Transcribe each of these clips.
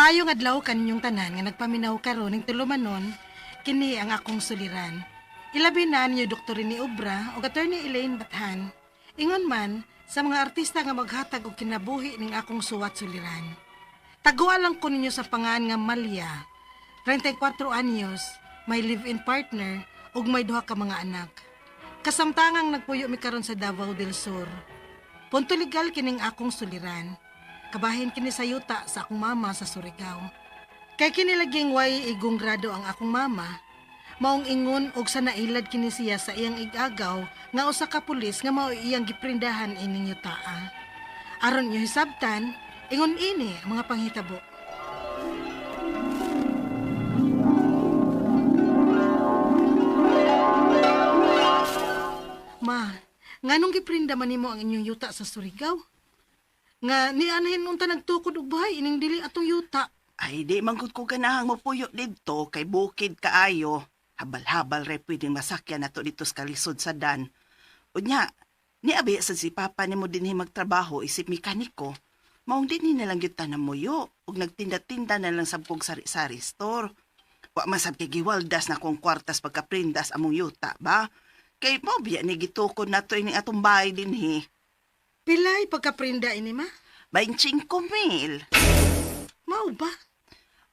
Maayong adlaw kaninyong tanan nga nagpaminaw karon ning tulumanon, kini ang akong suliran. Ilabi na ninyo Dr. Rene Obra ug Attorney Elaine Bathan. Ingon man sa mga artista nga maghatag og kinabuhi ning akong suwat suliran. Taguan lang ko ninyo sa pangan nga Malya, 34 anyos, may live-in partner ug may duha ka mga anak. Kasamtangang nagpuyo mi karon sa Davao del Sur. Punto legal kining akong suliran. Kabahin kini sa yuta sa akong mama sa Surigao. Kay kini laging way igong grado ang akong mama, maong ingon og sa nailad kini siya sa iyang igagaw nga usa ka pulis nga mao iyang giprindahan ining yutaa. Aron inyo hisabtan, ingon ini ang mga panghitabo. Ma, nganong giprinda man nimo ang inyong yuta sa Surigao? Nga nianahin unta nagtukod og bahay ining dili atong yuta. Ay, di man gud ko ganahang mopuyo didto kay bukid kaayo. Habal-habal re pwedeng masakyan nato dito sa kalisod sa dan. Unya, niabi sa si Papa nimo dinhi magtrabaho isip mekaniko. Maong dinhi na lang gyud tanan moyo ug nagtinda-tinda na lang sab kog sari-sari store. Wa man sab kay giwaldas na kong kwartas pagkaprindas among yuta ba? Kay mao biya ni gitukod nato ining atong bahay dinhi. Pilay pagkaprinda ini ma? 25 mil. Mao ba?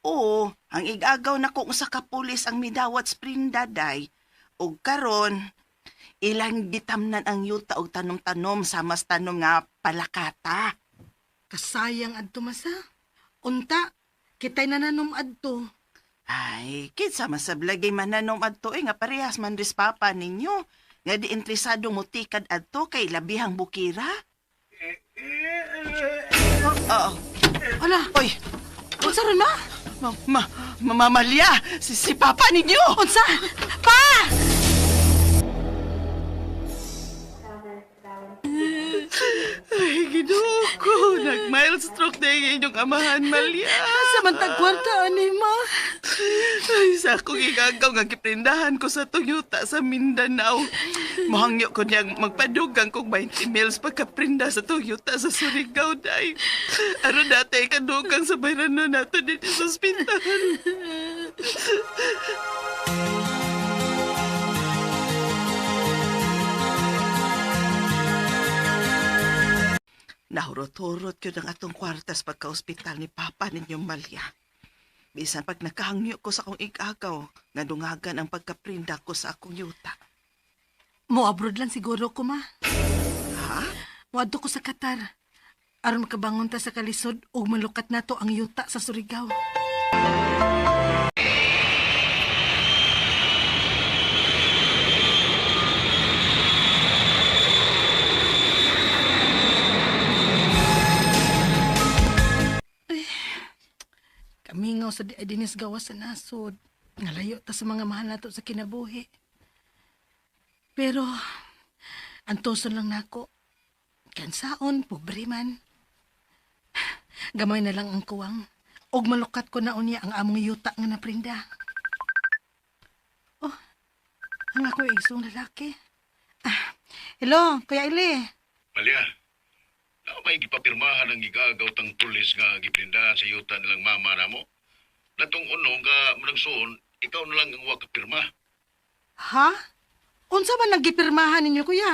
Oo, ang igagaw na kung usa ka pulis ang midawat sa prinda day. Og karon, ilang gitamnan ang yuta og tanom-tanom sa mas tanom nga palakata. Kasayang adto masa. Unta, kitay nananom adto. Ay, kinsa man sa blagay mananom adto eh, nga parehas man ris papa ninyo. Nga di interesado mo tikad adto kay labihang bukira. Oo. Ala, Oy, unsa ron ma? ma, ma, mamamalya, si papa ninyo! Unsa? Pa! Ay, Ginoo ko, nag-mild stroke na yung inyong amahan, Malia. Sa man tag kwarta ani ma? Ay, sa akong igagaw nga giprindahan ko sa Toyota sa Mindanao. Mohangyo ko niyang magpadugang kog 20 mils pagkaprinda sa Toyota sa Surigao, day. Aron dati kadugang sa bayranon nato dito sa ospital. Nahurot-hurot yun ang atong kwartas pagka-ospital ni Papa ninyo, Malia. Bisan pag nakahangyo ko sa akong igagaw, nga dungagan ang pagkaprinda ko sa akong yuta. Mo abroad lang siguro ko ma. Ha? Moadto ko sa Qatar. Aron makabangon ta sa kalisod ug malukat nato ang yuta sa Surigao. Ay, kamingaw sa dinis gawas sa nasod. Ngalayo ta sa mga mahal nato sa kinabuhi. Pero, antoson lang nako. Kansaon, pobre man. Gamay na lang ang kuwang. Og malukat ko na unya ang among yuta nga naprinda. Oh, ang ako igsong lalaki. Ah, hello, Kuya Ili. Malia, na may gipapirmahan ang gigagaw tang pulis nga giprindahan sa yuta nilang mama namo. Natong uno nga managsuon, ikaw na lang ang wa kapirma. Ha? Unsa man ang gipirmahan ninyo, kuya?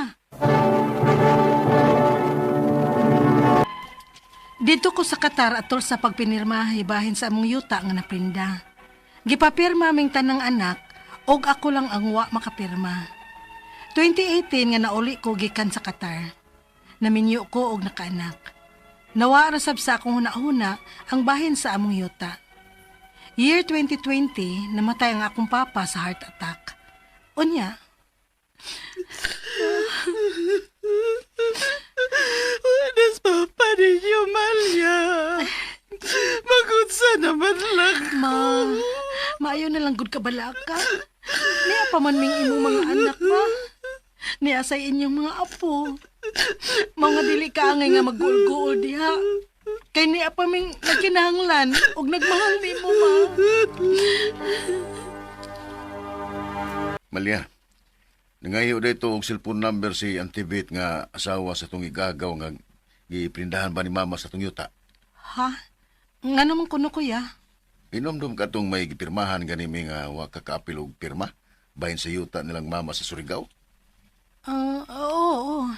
Dito ko sa Qatar atol sa pagpinirma hibahin sa among yuta nga naprinda. Gipapirma ming tanang anak og ako lang ang wa makapirma. 2018 nga nauli ko gikan sa Qatar. Naminyo ko og nakaanak. Nawa ra sab sa akong huna-huna ang bahin sa among yuta. Year 2020, namatay ang akong papa sa heart attack. Unya, Wanas papa ninyo, Malia. Magunsa naman lang. Ma, maayo na lang gud ka balaka. Niya pa man ming imong mga anak ma. Niya sa inyong mga apo. Mga dili ka angay nga magguol-guol diha. Kay niya pa ming nagkinahanglan ug nagmahal nimo ma. Malia, nangayo dito og cellphone number si Auntie Beth nga asawa sa tong igagaw nga giprindahan ba ni mama sa tong yuta. Ha? Ngano man kuno, kuya? Inomdom ka tong may gipirmahan gani mi nga wa ka kaapil og pirma bahin sa yuta nilang mama sa Surigao. Ah, oo, oo.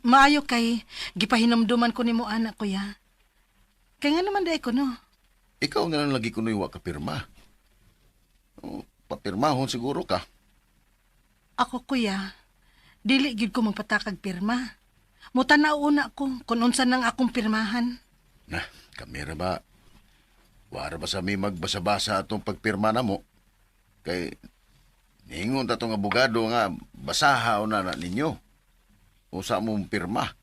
Maayo kay gipahinumduman ko nimo anak, kuya. Kay nga naman dai ko no. Ikaw na lang lagi kuno'y wa ka pirma. O, papirmahon siguro ka. Ako, kuya, dili gid ko magpatakag pirma. Mutanaw una ko kung unsa nang akong pirmahan. Na, kamera ba? Wara ba sa mi magbasa-basa atong pagpirma na mo? Kay, ningon ta tong abogado nga, basaha o na na ninyo. Usa mong pirma.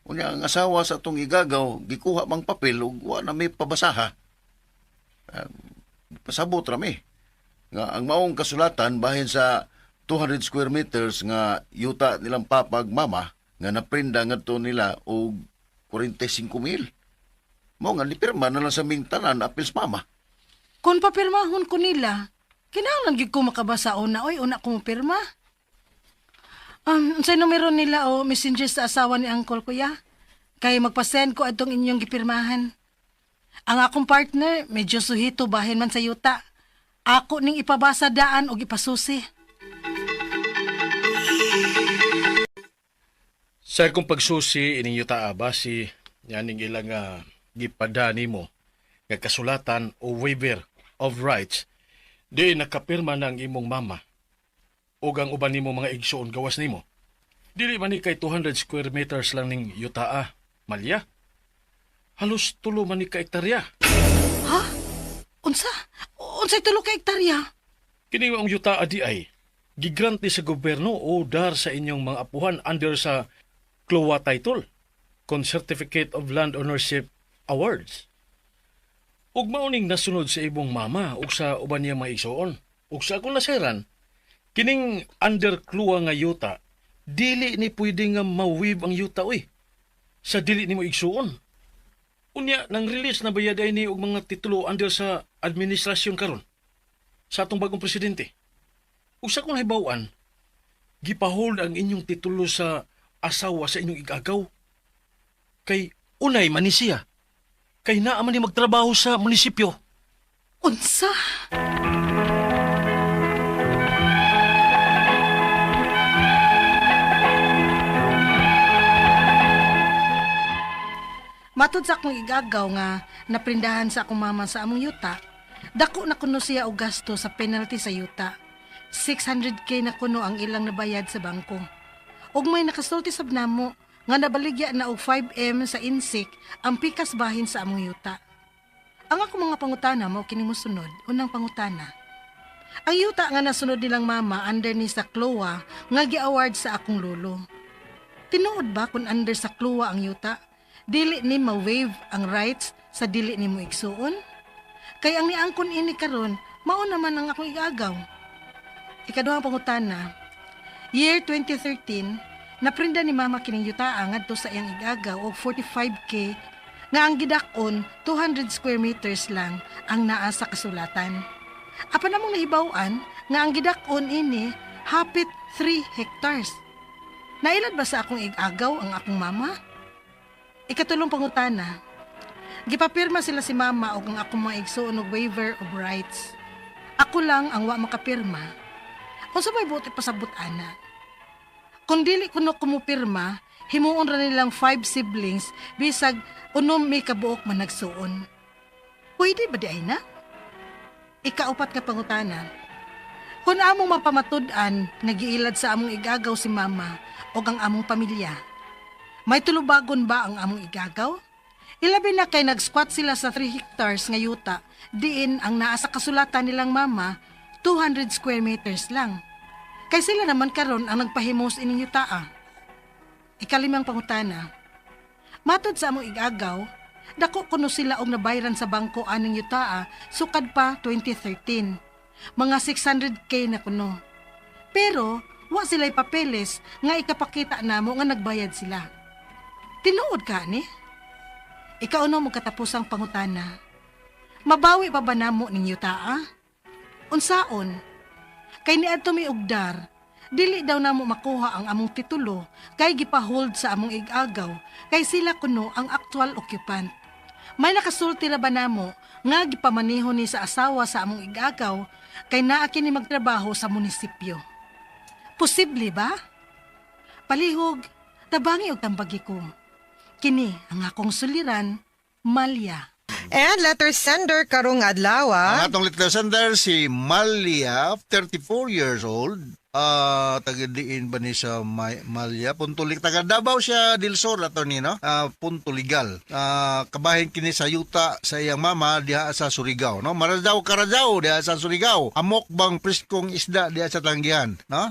Unya, ang asawa sa atong igagaw, gikuha mang papel ug wa na may pabasaha. Ah, pasabot ra mi nga ang maong kasulatan bahin sa 200 square meters nga yuta nilang papa ug mama nga naprinda ngadto nila og 45 mil. Mao nga nipirma na lang sa ming tanan apil sa mama. Kung papirmahon ko nila, kinahanglan gid ko makabasa una oy, una ko pirma. Unsay numero nila o messenger sa asawa ni uncle, kuya? Kay magpa-send ko atong inyong gipirmahan. Ang akong partner, medyo suhito bahin man sa yuta. Ako ning ipabasa daan og ipasusi. Sa akong pagsusi ining yuta basi yaning ilang gipada nimo nga kasulatan o waiver of rights di nakapirma na ang imong mama ug ang uban nimo mga igsuon gawas nimo. Dili man ni kay 200 square meters lang ning yutaa, malya. Halos tulo man ni ka hektarya. Ha? Unsa? Unsay tulo ka hektarya? Kini ang yutaa di ay gigrant ni sa gobyerno o dar sa inyong mga apuhan under sa CLOA title, con Certificate of Land Ownership Awards. Ug mao ning nasunod sa imong mama ug sa uban niya mga igsoon. Ug sa akong nasayran, kining under CLOA nga yuta, dili ni pwede nga ma-waive ang yuta oy. Sa dili nimo igsuon. Unya nang release na bayad ay ni og mga titulo under sa administrasyon karon sa atong bagong presidente. Ug sa akong nahibaw-an, gipahold ang inyong titulo sa asawa sa inyong igagaw. Kay unay man ni siya. Kay naa man ni magtrabaho sa munisipyo. Unsa? Matod sa akong igagaw nga naprindahan sa akong mama sa among yuta, dako na kuno siya og gasto sa penalty sa yuta. 600K na kuno ang ilang nabayad sa bangko. Ug may nakasulti sab namo nga nabaligya na og 5M sa insik ang pikas bahin sa among yuta. Ang akong mga pangutana mao kini mosunod. Unang pangutana. Ang yuta nga nasunod nilang mama under ni sa CLOA nga gi-award sa akong lolo. Tinuod ba kung under sa CLOA ang yuta, dili ni ma-waive ang rights sa dili nimo igsuon? Kay ang niangkon ini karon, mao naman ang akong igagaw. Ikaduhang pangutana, year 2013, naprinda ni mama kining yutaa ngadto sa iyang igagaw og 45K nga ang gidak-on 200 square meters lang ang naa sa kasulatan. Apan among nahibaw-an nga ang gidak-on ini hapit 3 hectares. Nailad ba sa akong igagaw ang akong mama? Ikatulong pangutana, gipapirma sila si mama og ang akong mga igsuon og waiver of rights. Ako lang ang wa makapirma. Unsa may buot ipasabot ana? Kung dili kuno kumupirma, himuon ra nilang 5 siblings bisag unom may kabuok man nagsuon. Pwede ba di ay na? Ikaupat nga pangutana. Kung among mapamatud-an nga giilad sa among igagaw si mama o ang among pamilya, may tulubagon ba ang among igagaw? Ilabi na kay nag-squat sila sa 3 hectares nga yuta, diin ang naa sa kasulatan nilang mama, 200 square meters lang. Kay sila naman karon ang nagpahimos ining yutaa. Ikalimang pangutana. Matod sa among igagaw, dako kuno sila og nabayran sa bangko aning yutaa sukad pa 2013. Mga 600K na kuno. Pero wa sila'y papeles nga ikapakita namo nga nagbayad sila. Tinuod ka ni? Ikaw no mo katapusang pangutana. Mabawi pa ba namo ning yutaa? Unsaon? Kay niadto mi ugdar, dili daw namo makuha ang among titulo kay gipahold sa among igagaw kay sila kuno ang actual occupant. May nakasulti ra ba namo nga gipamaneho ni sa asawa sa among igagaw kay naa kini magtrabaho sa munisipyo. Posible ba? Palihog, tabangi og tambagi ko. Kini ang akong suliran, Malya. And letter sender karong adlaw. Ang atong letter sender si Malia, 34 years old. Taga diin ba ni sa Malia? Puntulik, taga Davao siya, del Sur, attorney, no? Puntuligal. Kabahin kini sa yuta sa iyang mama diha sa Surigao, no? Maradaw Karadaw diha sa Surigao. Amok bang preskong isda diha sa Tanggihan, no?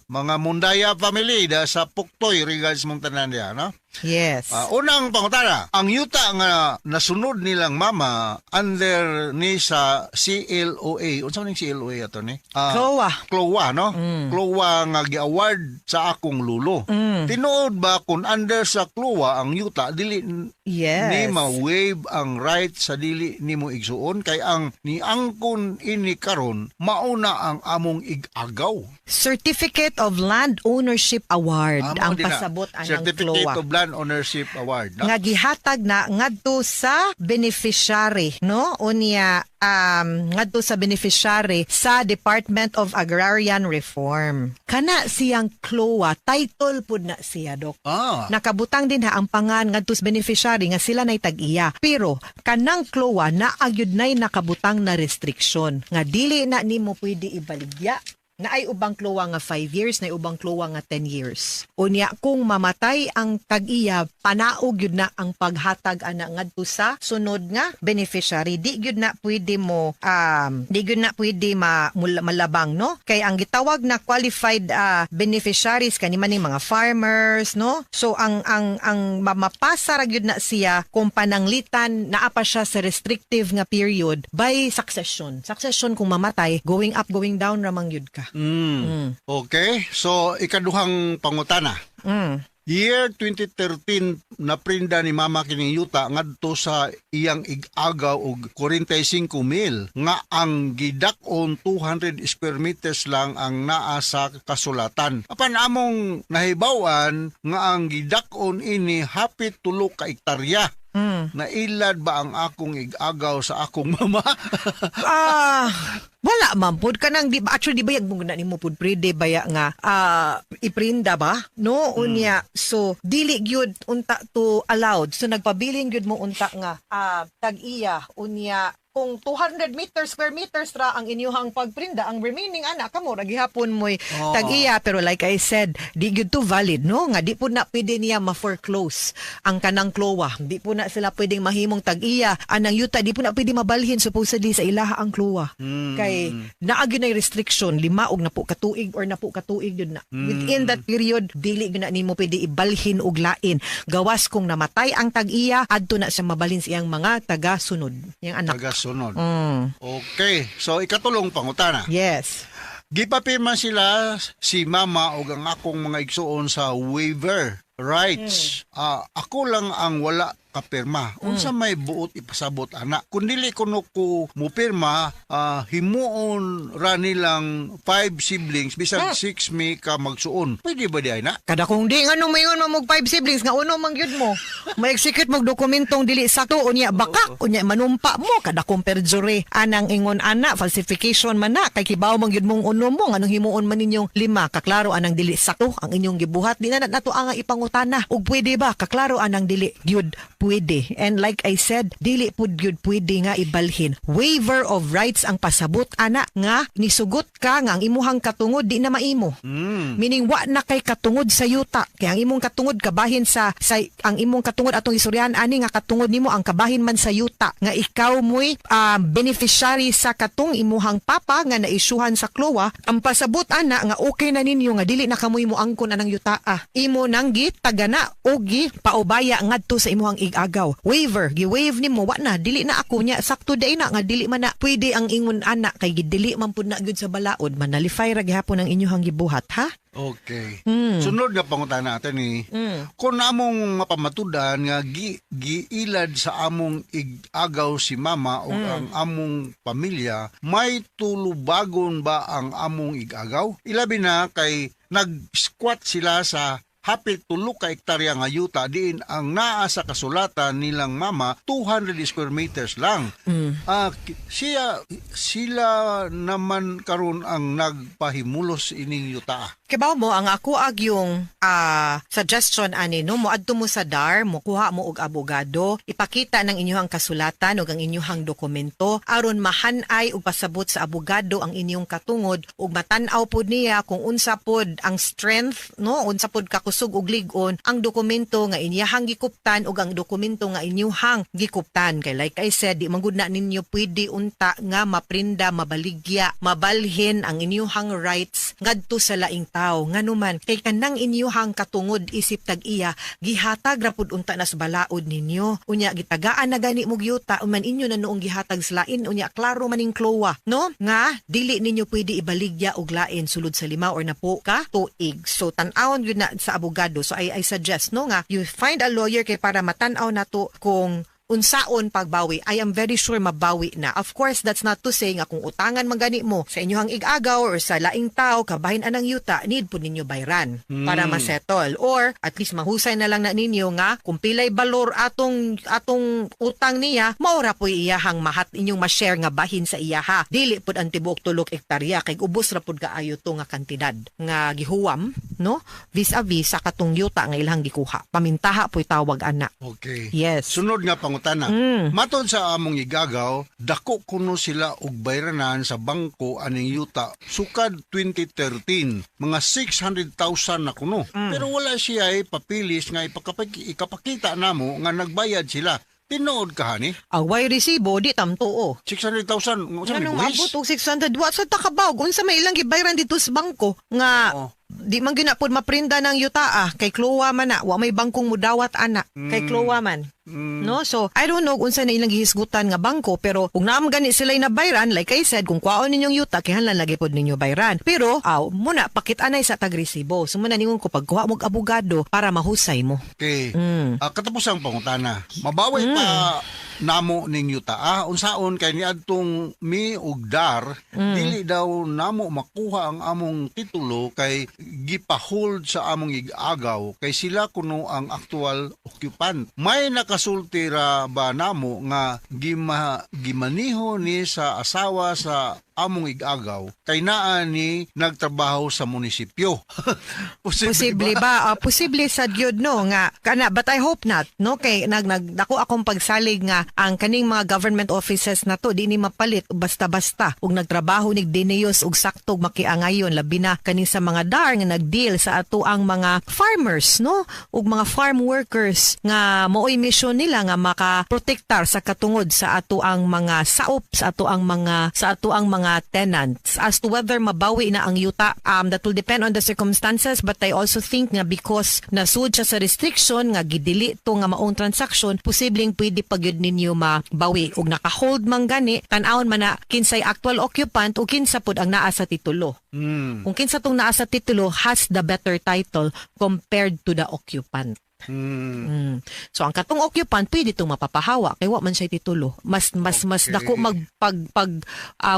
Mga Mundaya family diha sa Puktoy, regards mong tanan diha, no? Yes. Unang pangutana, ang yuta nga nasunod nilang mama under ni sa CLOA. Unsa man ning CLOA, attorney? CLOA. CLOA, no? CLOA nga gi-award sa akong lulo. Tinuod ba kung under sa CLOA ang yuta dili ni ma-waive ang right sa dili nimo igsuon kay ang niangkon ini karon mauna ang among igagaw? Certificate of Land Ownership Award Amo ang din na. pasabot anang Certificate CLOA. of Land Ownership Award, no? Nga gihatag na ngadto sa beneficiary, no? Unya ngadto sa beneficiary sa Department of Agrarian Reform. Kana siyang CLOA, title pud na siya, dok. Nakabutang din ha ang pangan ngadto sa beneficiary nga sila nay tag-iya. Pero kanang CLOA naa gyud nay nakabutang na restriction nga dili na nimo pwede ibaligya. Naay ubang CLOA nga 5 years, naay ubang CLOA nga 10 years. Unya kung mamatay ang tag-iya, panaog gyud na ang paghatag ana ngadto sa sunod nga beneficiary. Di gyud na pwede mo di gyud na pwede malabang, no? Kay ang gitawag na qualified beneficiaries kani man ning mga farmers, no? So ang mapasa ra gyud na siya kung pananglitan naa pa siya sa restrictive nga period by succession. Succession kung mamatay, going up, going down ra man gyud ka. Okay, so ikaduhang pangutana. Year 2013 naprinda ni mama kining yuta ngadto sa iyang igagaw og 45 mil nga ang gidak-on 200 square meters lang ang naa sa kasulatan. Apan among nahibaw-an nga ang gidak-on ini hapit 3 ka ektarya. Nailad ba ang akong igagaw sa akong mama? Wala man pud kanang di ba actually di ba yag na nimo pud prede baya nga iprinda ba, no? Unya so dili gyud unta to allowed, so nagpabilin gyud mo unta nga tag-iya. Unya kung 200 meters square meters ra ang inyuhang pagprinda, ang remaining ana kamo ra gihapon moy tag-iya. Pero like I said, di gyud to valid, no? Nga di pud na pwede niya ma-foreclose ang kanang CLOA. Di po na sila pwedeng mahimong tag-iya anang yuta. Di po na pwede mabalhin supposedly sa ilaha ang CLOA kay naa gyud nay restriction, 5 og napo katuig or napo katuig yun na. Within that period dili gyud na nimo pwede ibalhin og lain, gawas kung namatay ang tag-iya, adto na siya mabalhin sa iyang mga taga-sunod, iyang anak. Taga-sunod. Okay, so ikatulong pangutana. Yes. Gipapirma sila si mama og ang akong mga igsuon sa waiver rights. Ako lang ang wala kapirma. Unsa may buot ipasabot ana? Kung dili kuno ko mupirma, himuon ra nilang 5 siblings bisan 6 mi ka magsuon. Pwede ba di ay na? Kada kung di nga moingon man mog 5 siblings nga uno man gyud mo. Ma-execute mog dokumentong dili sakto, unya baka unya manumpa mo kada kung perjury anang ingon ana, falsification man na kay kibaw man gyud mong uno mo, nganong himuon man ninyong 5? Kaklaro anang dili sakto ang inyong gibuhat. Di na nato ang ipangutana ug pwede ba, kaklaro anang dili gyud pwede. And like I said, dili pud gyud pwede nga ibalhin. Waiver of rights ang pasabot ana nga nisugot ka nga ang imuhang katungod di na maimo. Meaning wa na kay katungod sa yuta. Kaya ang imong katungod kabahin sa ang imong katungod atong istoryahan ani nga katungod nimo ang kabahin man sa yuta nga ikaw mo'y beneficiary sa katong imuhang papa nga naisyuhan sa CLOA. Ang pasabot ana nga okay na ninyo nga dili na kamoy mo angkon anang yuta. Imo nang gitagana o gi paubaya ngadto sa imuhang igagaw. Waiver, gi-waive nimo, wa na, dili na ako nya sakto day na nga dili man na pwede ang ingon ana kay gidili man pud na gyud sa balaod, manalify ra gihapon ang inyuhang gibuhat, ha? Okay. Sunod nga pangutana natin ni, kung among mapamatudan nga giilad sa among igagaw si mama o ang among pamilya, may tulubagon ba ang among igagaw? Ilabi na kay nag-squat sila sa Hapit 3 ka hektarya nga yuta diin ang naa sa kasulatan nilang mama 200 square meters lang. Siya sila naman karon ang nagpahimulos ining yuta. Kibaw mo ang ako ag yung suggestion ani, no, moadto mo sa DAR, mo kuha mo og abogado, ipakita ng inyong kasulatan ug ang inyong dokumento aron mahanay ug pasabot sa abogado ang inyong katungod ug matan-aw pod niya kung unsa pod ang strength, no, unsa pod kakusog ug lig-on ang dokumento nga inyahang gikuptan ug ang dokumento nga inyuhang gikuptan. Kay like I said, di man gud na ninyo pwede unta nga maprinda, mabaligya, mabalhin ang inyuhang rights ngadto sa laing tawo, nganuman kay kanang inyuhang katungod isip tag-iya gihatag ra pud unta nas balaod ninyo. Unya gitagaan na gani mo yuta man inyo na noong gihatag sa lain. Unya klaro maning CLOA, no, nga dili ninyo pwede ibaligya og lain sulod sa 5 or napo ka tuig. So tan-awon yun na sa abogado. So I suggest, no, nga you find a lawyer kay para matan-aw nato kung unsaon pagbawi. I am very sure mabawi na. Of course, that's not to say nga kung utangan man gani mo sa inyong igagaw or sa laing tao, kabahin anang yuta, need po ninyo bayran para masettle. Or at least mahusay na lang na ninyo nga kung pilay balor atong atong utang niya, maura po iyahang mahat inyong ma-share nga bahin sa iyaha. Dili pud ang tibuok 3 hektarya kay ubos ra pud kaayo to nga kantidad nga gihuwam, no? Vis-a-vis sa katong yuta nga ilang gikuha. Pamintaha po'y tawag ana. Okay. Yes. Sunod nga pangutana. Matod sa among igagaw, dako kuno sila og bayranan sa bangko aning yuta sukad 2013, mga 600,000 na kuno. Pero wala siya ay papilis nga ikapakita namo nga nagbayad sila. Tinuod ka hani? Away resibo di tamtuo. 600,000 unsa may Anong buhis? maabot og 600? Wa sa takabaw unsa may ilang gibayran dito sa bangko nga di man gyud na pod maprinda ng yuta kay CLOA man na, wa may bangkong mudawat ana kay CLOA man. No, so I don't know kung unsa na ilang gihisgutan nga bangko, pero kung naam gani sila nabayran, like I said, kung kwaon ninyong yuta kinahanglan lagi pod ninyo bayran. Pero aw muna pakit-anay sa tagresibo. So muna ningon ko, pagkuha mo og abogado para mahusay mo. Okay. Katapusang pangutana. Mabawi pa namo ning yuta? Unsaon kay niadtong mi og DAR, dili daw namo makuha ang among titulo kay gipahold sa among igagaw kay sila kuno ang actual occupant. May nakasulti ra ba namo nga gimaniho ni sa asawa sa among igagaw kay naa ni nagtrabaho sa munisipyo? Posible, Posible ba? Posible sa gyud, no, nga kana, but I hope not, no, kay nag nag dako akong pagsalig nga ang kaning mga government offices na to di ni mapalit basta-basta ug nagtrabaho nig dineyos ug sakto makiangayon, labi na kaning sa mga DAR nga nagdeal sa ato ang mga farmers, no, ug mga farm workers nga maoy mission nila nga makaprotektar sa katungod sa ato ang mga saop, sa ato ang mga tenants. As to whether mabawi na ang yuta, that will depend on the circumstances, but I also think nga because nasud siya sa restriction nga gidili to nga maong transaction, posibleng pwede pa gyud ninyo mabawi. Ug naka-hold man gani, tan-awon man na kinsay actual occupant o kinsa pud ang naa sa titulo. Kung kinsa tong naa sa titulo has the better title compared to the occupant. So ang katong occupant pwede itong mapapahawa kay wa man siya titulo. Mas mas mas dako magpag pag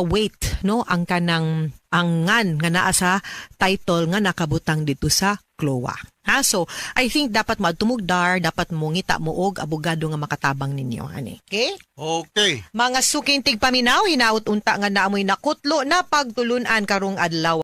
weight, no, ang kanang ang ngan nga naa sa title nga nakabutang dito sa CLOA. Ha, so I think dapat moadto mog DAR, dapat mo ngita mo og abogado nga makatabang ninyo ani. Okay? Okay. Mga suking tigpaminaw, hinaut unta nga naamoy nakutlo na pagtulunan karong adlaw.